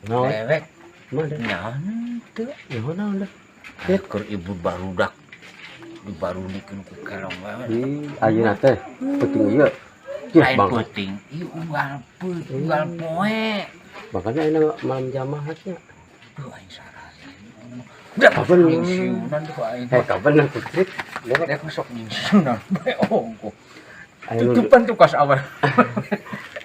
Dewek Mana? Teu. Ya naon dah. Keur ibu barudak dibarunikeun ku kelong wae. Ih, ayeuna teh penting ieu. Lain penting, ieu unggal peuting, unggal poe. Makanya ayeuna malam jamaahnya. Duh aing salah. Udah Kapan nyingsiunan tuh aing. Eh, kapan nang putri? Dek sok nyingsiunan bae ongko. Ayeuna Tutupan tuh kas awal.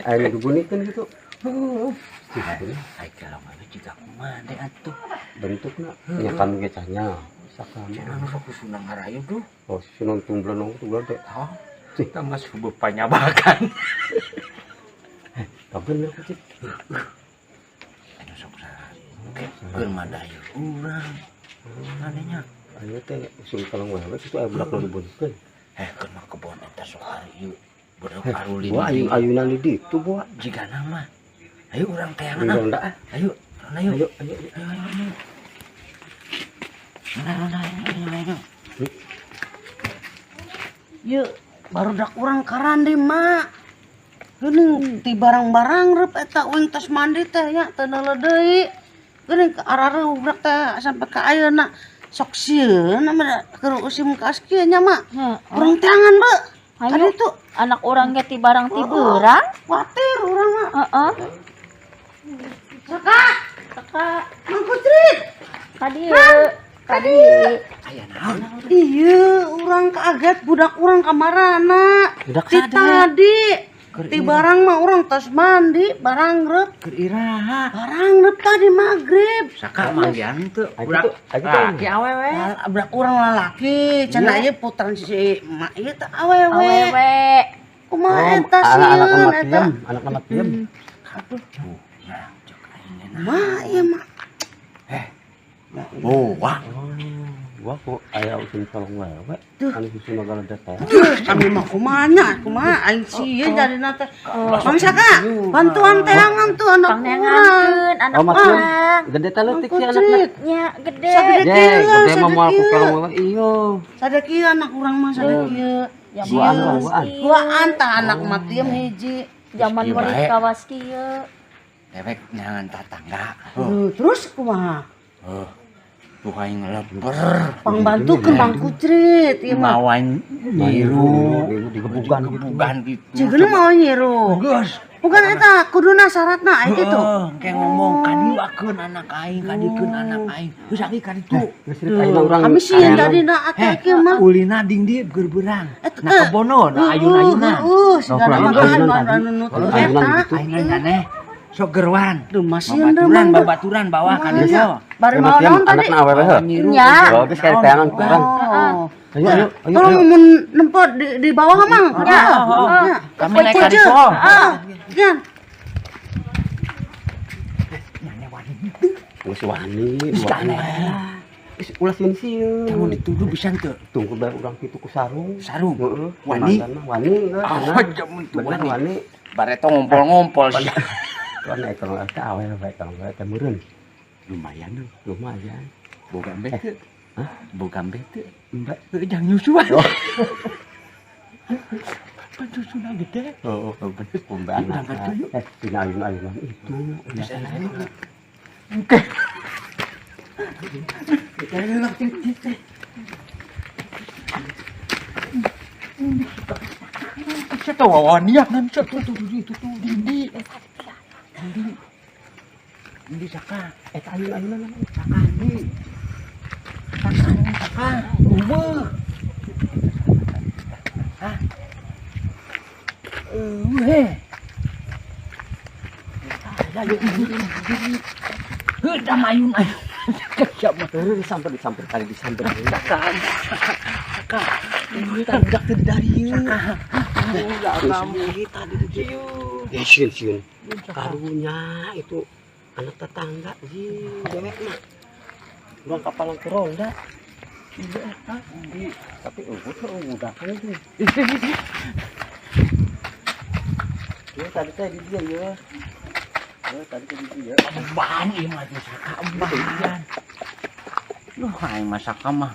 ayeuna dibunikeun gitu. Aing kelong wae jiga kumaha deh atuh. Bentukna nya kami ge cahnya. Sakama. Cenah nu sok susunang ngarayu duh. Oh, sunan tumblon tumblon teh. Hah? Kita mah subuh panyabakan. Kapan nang putri? Anu sok salah. Keur madayu urang. Anehnya. Ayeuna teh usum kalong wae kitu aya budak nu dibunikeun. Eh, keur mah kebon eta sok hari ieu. Budak arulin. Wah, ayun-ayunan di ditu, Boa. Jigana mah. Ayo urang teangan. Di ronda ah. Ayo, ronda yuk. Ayo, ayo. Ayo, ayo, ayo. Ronda, ronda, ayo, ayo, ayo. Yuk, barudak urang karandi, Mak. Geuning ti barang-barang reup eta uing tos mandi teh nya teu neuleuh deui. Geuning arareuh budak teh sampai ka ayeuna sok sieun mah keur usim kaos kieu nya, Mak. Urang teangan, Beu. Ayo, Tadi tuh anak urang ge ti barang ti beurang. Kuatir urang mah. Heeh. Saka, Saka, Mang Kucrit. ka dieu. Ka dieu. Aya naon? Iya, urang kaget budak urang kamarana. Budak Ti tadi. Keur Ti barang mah urang tos mandi, barang reup. Keur iraha. Barang reup tadi maghrib. Saka manggian teu Ayo budak. tuh, ayo tuh. Laki awewe. Budak urang lalaki, cenah ieu putra si emak ieu teh awewe. Awewe. Kumaha Oh, eta anak-anak sieun amat eta? diem, anak amat diem. Aduh. Nah, cek aing ge nah. Mah ieu mah. Oh, wah. Oh, gua kok aya usum kalong wewe. Anu susu nagala teh. Kami mah kumaha nya, kumaha aing sieun jadina teh. Mang Saka, bantuan teangan tuh anak urang. Pangneangankeun anak Oh, maksud urang. gede teh leutik Mang si anakna. Kucrit. Nya gede. Sagede Ye, kieu, gede mah moal ku sagede kalong kieu. wewe. Iyo. Sada kieu anak urang mah sada kieu. Ya Duaan, duaan. Duaan tah anak mah tiem hiji. Zaman Ieu murid bae. kawas kieu. Dewek nyangan tatangga. Duh, terus kumaha? Heuh. Tuh aing lemper. Pangbantukeun Mang Kucrit ieu mah. Mawa nyiru. Nyiru digebugan gitu. Digebugan gitu. Cigena mau nyiru. Geus. Bukan eta kuduna syaratna aya kitu. Heeh, engke ngomong kadieukeun anak aing, kadiekeun anak aing. Geus aki ka ditu. Geus rek ayeuna urang. Kami sieun tadina atuh kieu mah. Ulina ding di keur beurang. Eta Na kebono, na ayun-ayunan. Heeh, sigana mah Ayunan kan tadi. anu nutur Ayunan eta. gitu. Ayunan aneh. Sok gerwan. Duh, masih Babaturan, deui. babaturan bawah ka ditu. Bari mau naon tadi? Anakna awewe heuh. Nyiru. Nya. Oh, geus kari teangan ku urang. Oh. Ayo, ayo, ayo. Tolong ayo. mun nempo di bawah Mang. Ya. Ya. Kami naik ka ditu. Ah, Yan. Nyane wani. Geus wani, Geus wani. aneh. Geus ulah sieun-sieun. Kamu dituduh bisa teu? Tunggu bae urang kitu ku sarung. Sarung. Heeh. Wani. Mantan mah Wani geus. Ah, jamun tuh Bener wani. wani. Bareto ngompol-ngompol sih. Tuan aya kalau teh awewe bae kalau teh meureun. Lumayan tuh. Lumayan. Boga embe teu. Hah? Boga embe teu. Mbak. Heuh, jang nyusuan. Oh. Pan susuna gede. Oh, oh, bener. Kumbe Yuk, anak. berangkat yuk. Eh, dina ayun-ayunan itu. Geus enak. Oke. Siapa wawanian tuh tuh tuh tuh dindi. Dindi. Dindi saka. Eta ayun-ayunan. Saka di. Saka saka. Eueuh. Hah? Eueuh. Ya yuk. Heuh, da mayun ayun. Siapa Turun disamper disamper kali disamper. Saka. Saka. Budak teu dari ieu. Kita di dieu. Eh, sieun sieun. Karunya itu anak tetangga ji dewek mah. Urang kapalan ke ronda. Tapi eueuh teh budak itu. Ya tadi teh di dieu ya. Ya tadi teh di dieu. Ban ieu mah saka ban. Duh, aing mah saka mah.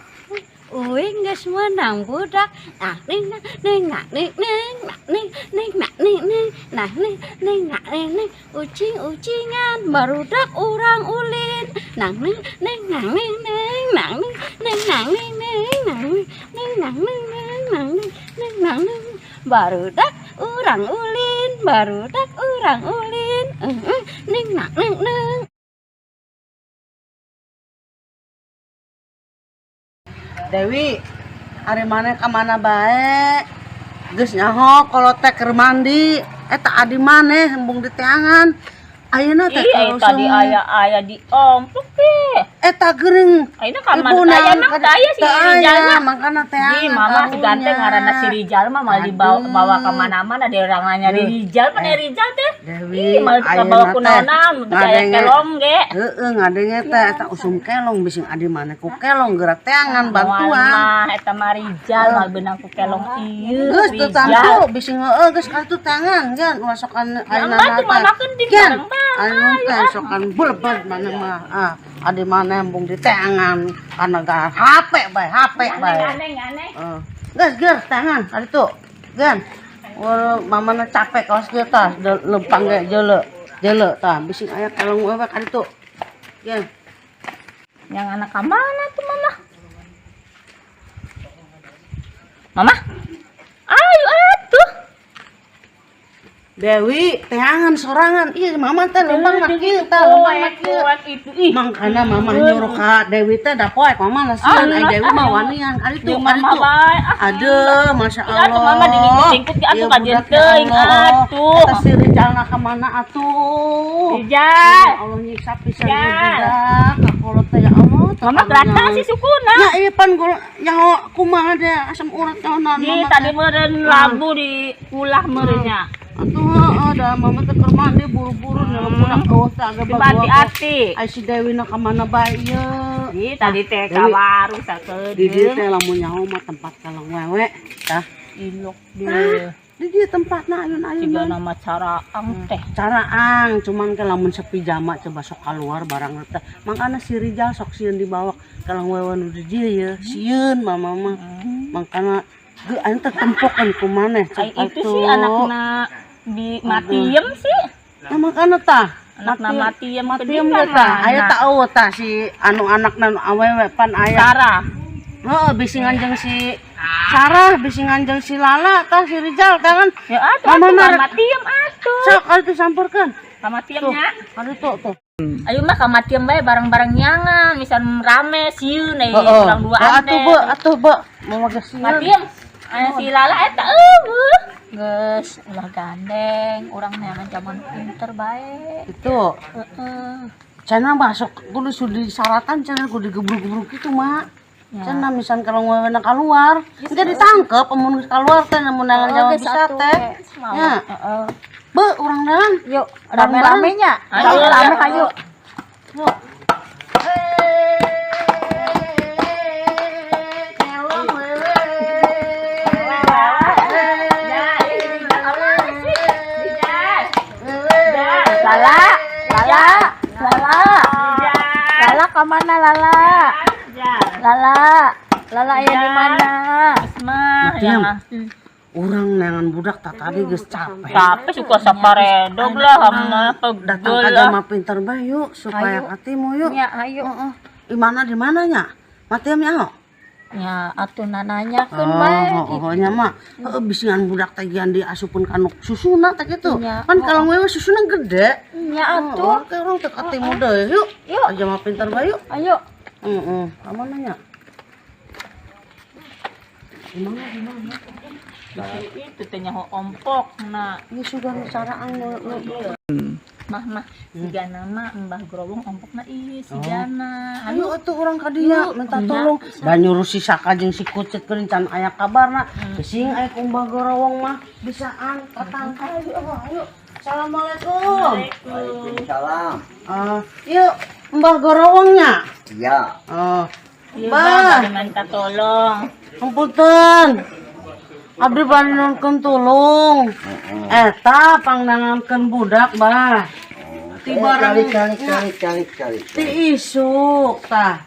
Uing geus meunang budak. Nah ning nah ning nah ning ning nah ning ning nah ning ning nah ning ning nah ning ning ucing-ucingan barudak urang ulin. Nah ning ning nah ning ning nah ning ning nah ning ning nah ning ning nah ning ning nah ning ning nah ning barudak urang ulin, barudak urang ulin. Ning nah ning ning. Dewi, ari maneh ka mana bae? Geus nyaho kolot teh keur mandi, eta adi maneh embung di teangan. Ayeuna teh Ih, tadi aya-aya di omplok teh. Eta geuring. Ayeuna ka mana aya mah teu aya si Rijal mah. Mangkana teangan. Ih, mama si ganteng ngaranna si Rijal mah mal dibawa bawa ka mana-mana ada orang nanya di Rijal mana Rijal teh. Dewi, Ih, mal kabawa ku naon-naon, teu aya kelong ge. Heeh, ngadenge teh eta usum kelong bising adi maneh ku kelong geura teangan bantuan. Mah eta mah Rijal mal beunang ku kelong ieu. Geus teu tangtu bising heueuh geus kartu tangan gan ulah sokan ayeuna Bantu mama keun di Gan, bareng-bareng. ayeuna teh sokan belebet maneh mah. Ah, adi maneh embung di teangan kana HP bae, HP bae. Aneh aneh. Heeh. Geus ger tangan kaditu. Gan. Wah, mamana capek kaos kieu tah, lempang ge jeuleu. Jeuleu tah bising aya kalong wewe kaditu. Gan. Yang anak ka mana tuh mama? Mama? Ayo atuh. Dewi, teangan sorangan. Iya, mama teh lempang mah kieu tah, lempang mah kieu. Itu ih. Mangkana mama nyuruh ka Dewi teh da poek mama lah sieun ai Dewi mah wanian kaditu Jeung mama kaditu. bae. Ah, Aduh, Masya Ih, atuh Allah. mama dingkut-dingkut ge atuh Iya, ka budak, ya teuing Allah. atuh. Eta si Rijalna ka mana atuh? Rijal. Ya Allah nyiksa pisan ieu Rijal. budak. Kakolot teh ya Allah. Mama geratang si sukuna. Ya iya pan gol yang kumaha deh asam urat naon Di mama tadi teh. meureun labu di ulah meureunnya. Atuh heeh da mama teh keur mandi buru-buru nyelem budak eueuh teh agak Di ati-ati. Ai si Dewi na ka mana bae ieu. Ih, tadi teh ka Dewi. warung Di sakedeung. dieu teh lamun nyaho mah tempat kalong wewe tah. Ilok deh. Di dieu tempatna ayun-ayun. Siga nama caraang teh. Caraang cuman ke lamun sepi jama coba sok keluar barang teh. Mangkana si Rijal sok sieun dibawa kalong wewe nu di dieu ye, sieun mama mah. Mangkana ge aing teh tempokeun ku maneh Ai cek itu atuh. sih anakna di matiem sih. Nah, makana tah. Anakna matiem Matiem ge tah. Aya tah eueuh tah si anu anakna nu awewe pan aya. Sarah. Heeh, bisi nganjeng si Sarah, bisi nganjeng si Lala tah si Rijal tah kan. Ya atuh Mama atuh mah ka matiem atuh. Sok kali itu samperkeun. Ka matiem nya. Kali itu tuh. Ayo mah ka matiem bae bareng-bareng nyangan, misal rame sieun euy urang duaan Atuh teh. be, atuh be. Mama geus sieun. Matiem. Aya si Lala eta eueuh. Geus ulah gandeng, urang neangan zaman pinter bae. Itu. Heeh. Cenah masuk kudu sudah disaratan cenah kudu digebruk-gebruk gitu mak. Ya. Cenah misal kalau ngewena keluar, engke ditangkep amun geus keluar teh mun nangan jawab Geus bisa atuh, teh. mau. Ya. Heeh. Be urang dalang. Yuk, rame-rame nya. Ayo, Rame-rame ayo. ayo. Yuk. Kelong wewe. Lala, Lala, Lala. Lala ka mana Lala? Lala, Lala aya di mana? Mah Diam. ya. Urang neangan budak tak tadi geus capek. Tapi suka saparedog lah sama Datang pegel ka lah. jama pinter bae yuk supaya katimu yuk. Ya, ayo. Heeh. Di mana di mananya? Matiam nya. Ya, atuh nananyakeun bae. Oh, oh, nya mah heueuh bisingan budak teh gian diasupun ka nu susuna teh kitu. Nya, Kan kalau wewe susuna gede. Ya Atuh, atuh. oh, urang teh katimu deui yuk. Yuk. Aja mah pinter bae yuk. Ayo. Heeh, ka mana nya? Di mana di mana? Itu teh nyaho ompok na. Ini sudah caraang nu nu. Mah mah sigana mah Mbah Growong ompokna ieu sigana. Ayo atuh urang ka dinya minta tolong. Da nyuruh si Saka jeung si Kucit geuning can aya kabarna. Bising aya ku Mbah Gorowong mah bisaan tatangkal. Ayo ayo. Assalamualaikum. Waalaikumsalam. Yuk Mbah Gorowongnya. Iya. Oh, Iya, Bah. Bah, minta tolong. Ampunten. Abdi bade nyuhunkeun tulung. Eta pangnangankeun budak, Bah. Ti barang Kali kali kali kali kali. ti isuk tah.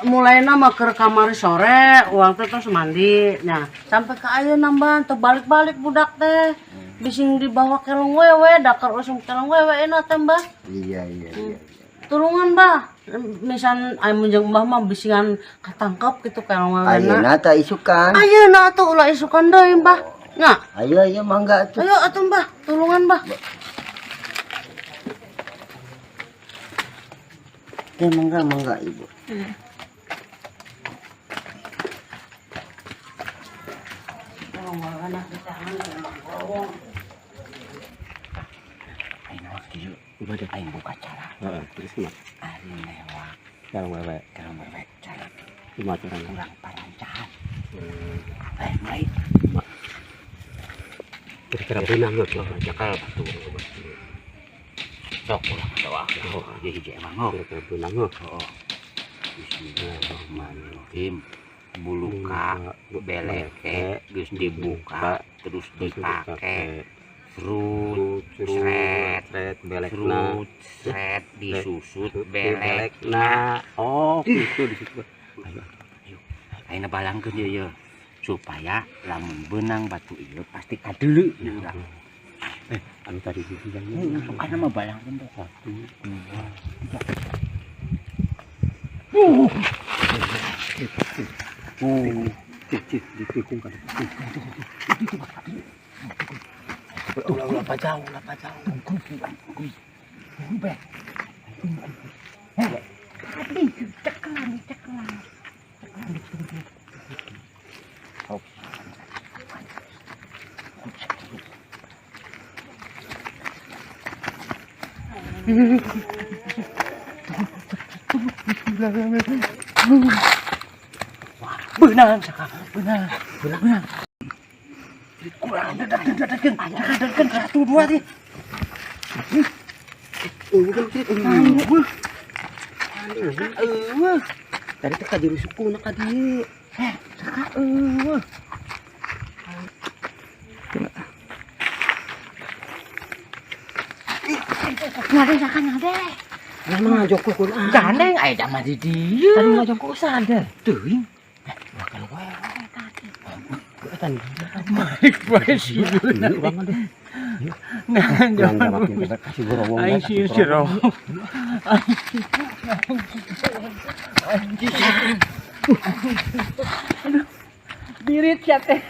Mulaina mah keur kamari sore, urang teh terus mandi. Nah, sampai ke ayeuna mah teu balik-balik budak teh. Bising dibawa kelong wewe, da keur usum kelong wewe euna teh, Mbah. Iya. Tulungan, Bah. Misan aya mun jeung Mbah mah bisingan katangkep gitu kelong wewe. Ayeuna tah isukan. Ayeuna atuh ulah isukan deui, Mbah. Nya. Ayo ayo mangga atuh. Ayo atuh, Mbah, tulungan, Mbah. Teh mangga mangga Ibu. Aing mah kieu, aing buka cara. Heeh, terus kumaha? Ari newak Kelong wewe. kelong wewe cara Kumaha carana? kurang parancahan. Eh, mulai. Kira-kira beunang heuh kelong Cekal batu. Sok ulah doa. Oh. Ieu hiji emang oh. Kira-kira beunang heuh. Oh. Bismillahirrahmanirrahim. Buluka beleke geus dibuka terus dipake serut Serut, seret, belekna. serut seret disusut belek. Belekna. Oh, gitu di situ. Ayo. Ayo ayeuna balangkeun ieu ye supaya lamun beunang batu ieu pasti kadeuleu urang. Anu tadi di sini. Sukana mah balangkeun teh. 1, 2, 3. Cik, cik, ditikung kan. Ulah ulah jauh, ulah jauh. Tunggu, tunggu. Tunggu, be. Tadi ceklan, ceklan. Ceklan. Oh. Wah, beunang saka, beunang, beunang. Kurang dedak dedak dedak dedak 1 2 3. Tadi teh ka jero sukuna ka dieu. Saka eueuh. Nyade saka nyade. Nah, mah ngajongkok ah. Gandeng aya zaman di dieu. Tadi ngajongkok sadar. Teuing. Wah kalau wewe tadi. Eta nih. Malik bae sih. Urang aduh. Nah, Kurang jawab kita kasih gorowong. Aing sieun si Rowo. Aduh. Dirit sia teh.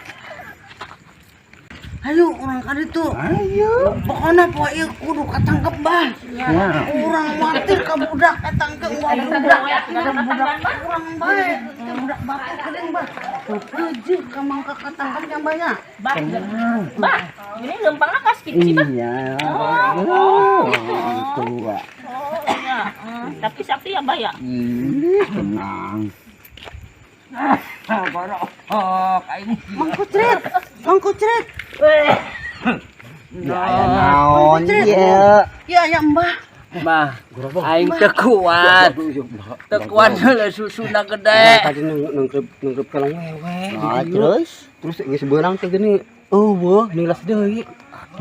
Ayo urang ka ditu. Ayo. Pokona poe ieu kudu katangkep, Bah. Urang watir ka budak eta engke uang budak. Budak urang bae, budak batur geuning, Bah. Keujeuh ka mangka katangkep nya, Bah nya. Bah, bah, ini lempangna kas kitu sih, Bah. Iya. Oh, Tua. Oh, iya. Tapi sakti ya, Bah ya. Ih, tenang. Borok aing. Mang Kucrit, Mang Kucrit. Ya aya naon ieu? Ya ya Mbah. Bah, aing teu kuat. Teu kuat heula susuna gede. Tadi nengkrep nengkrep kelong wewe. Nah, terus Terus geus beunang teh geuning. Eueuh, nilas deui.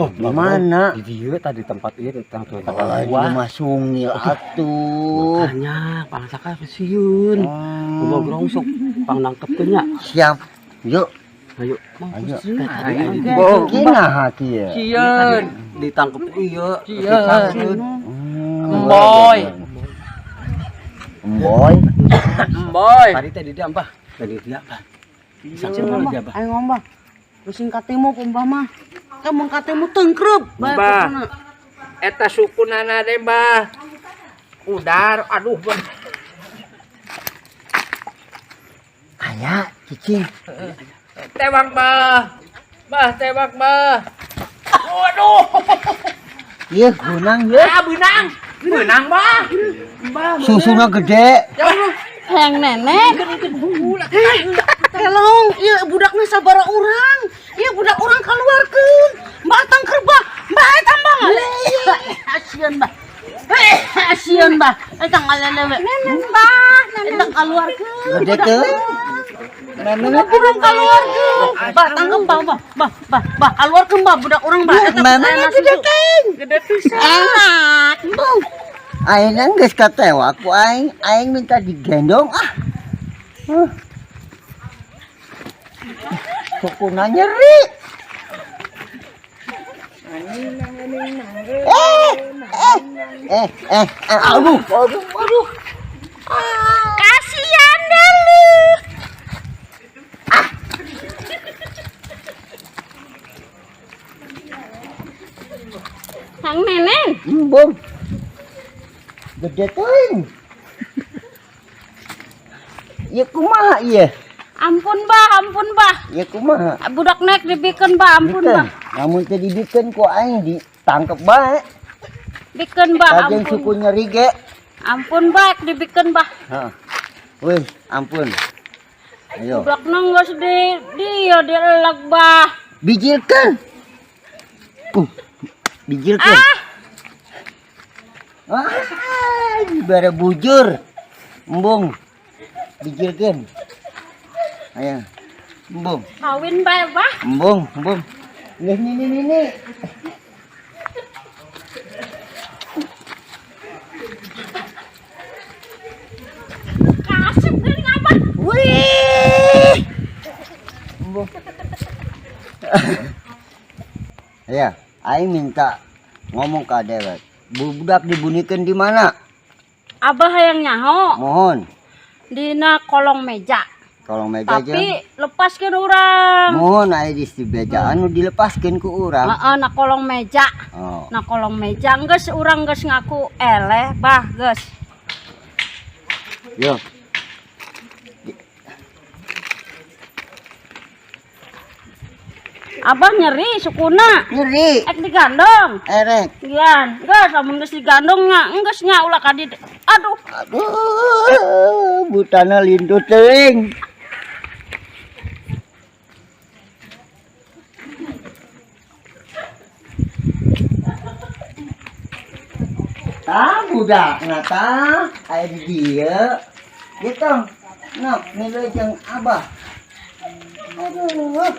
Oh, di mana? Di dieu tadi tempat ieu tentang tempat Oh, di gua. mah sungil atuh. Makanya pangsaka sieun. Kumaha grongsok pang nangkepkeun nya. Siap. Yuk. Ayo. Ayo. Ayo. Bo, kina hati ya. Sieun. Ditangkep ieu. Sieun. Emboy. Emboy. Emboy. Tadi teh di dia, Mbah. Tadi dia, Mbah. Saksi Mbah, dia, Mbah. ayo ngomong, Mbah. Pusing katimu ku Mbah mah. Kamu katimu tengkrep bae Mbah. pokona. Eta sukunana deh, Mbah. Udar, aduh. Aya, cicing. Tewak, Mbah. Mbah, tewak, Mbah. Waduh. Ieu beunang ye. Ah, beunang. Beunang, Mbah. Mbah, Susuna gede. Ya Allah. Hayang nenek. Kelong, ieu budakna sabara urang. Ieu budak urang kaluarkeun. Mbah tangker, Mbah. Mbah eta Mbah. Asieun, Mbah. Asieun, Mbah. Eta ngalelewe. Nenek, Mbah. Eta kaluarkeun. Gede teuing. Budak urang kaluarkeun. Bah, tangkep bah, bah, bah, bah, bah, kaluarkeun bah budak urang bah. Eta Mana gede teuing. Gede pisan. Enak. Embung. Aing geus katewak ku aing, aing minta digendong ah. Huh. Sukuna nyeri. Eh, aduh, aduh, aduh. Kasihan deh lu. Kang Nenen. Embung. Gede teuing. Ya kumaha ieu? Ampun bah, ampun bah. Ya kumaha? Budak nek dibikeun bah, ampun bah. Namun teu dibikeun ku aing ditangkep bae. Bikeun bah, Kajeun ampun. suku nyeri ge. Ampun bah, dibikeun bah. Heeh. Wih, ampun. Ayo. Budak nang geus di dia dielek bah. Bijilkeun. Bijilkeun. Ah, Wah, dibere bujur. Embung. Bijilkeun. Ayo. Embung. Kawin bae bah. Embung, embung. Geus nini nini. Kasep geuning abah. Wih. Embung. Ya, aing minta ngomong ka dewek. Budak dibunikeun di mana? Abah hayang nyaho Mohon. dina kolong meja. Kolong meja aja. Tapi lepaskeun urang. Mohon aya di bejaan nu dilepaskeun ku urang. Heeh, na kolong meja. Oh. Na kolong meja geus urang geus ngaku eleh bah geus. Yo. Abah nyeri sukuna. Nyeri. Ek digandong. Erek. Gian, geus amun geus digandong nya, geus nya ulah ka di. Aduh, Aduh, butana lintu teuing. Tah budakna tah aya di dieu. Ieu tong. Nok milu jeung abah. Aduh. Aduh.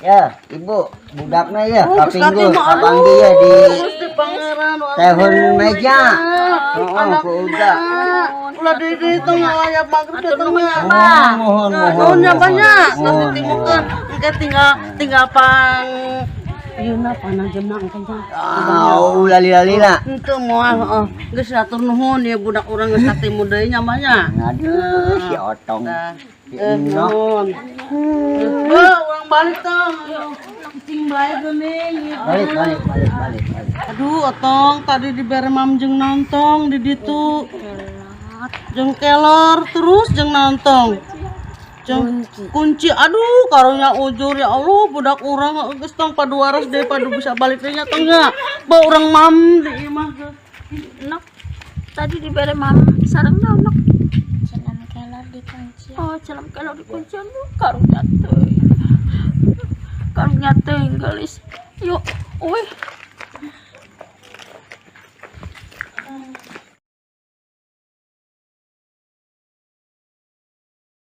Ya, ibu, budakna ya, kapinggu, kapanggih ya di Gusti Pangeran. tehun meja. Heeh, ku udah. Ulah di tong ngalayap magrib teh tong nya. Mohon, mohon, mohon. Nuhun nya banyak, Mohon, terus ditimukeun. Engke tinggal tinggal pang Ieu pana jamna engke nya. Ah, ulah lila-lila. Henteu moal heeh. Geus atur nuhun ieu budak urang geus katimu deui nya mah nya. Aduh, si Otong. Si Enok. Nuhun. Heuh, urang balik tong. Kucing bae geuning. Balik, balik, balik, balik, balik. Aduh, Otong tadi dibere mam jeung nonton di ditu. Jeung kelor terus jeung nonton. Jeung kunci. Aduh, karunya ujur ya Allah budak urang geus tong paduaras deui padu bisa balik deui nya tong nya. Ba urang mam di imah geus. Nok. Tadi dibere mam sareng naon, Nok? Celam kelor dikunci. Oh, celam kelor dikuncian lu karunya teuing. Karunya teuing geulis. Yuk, uih.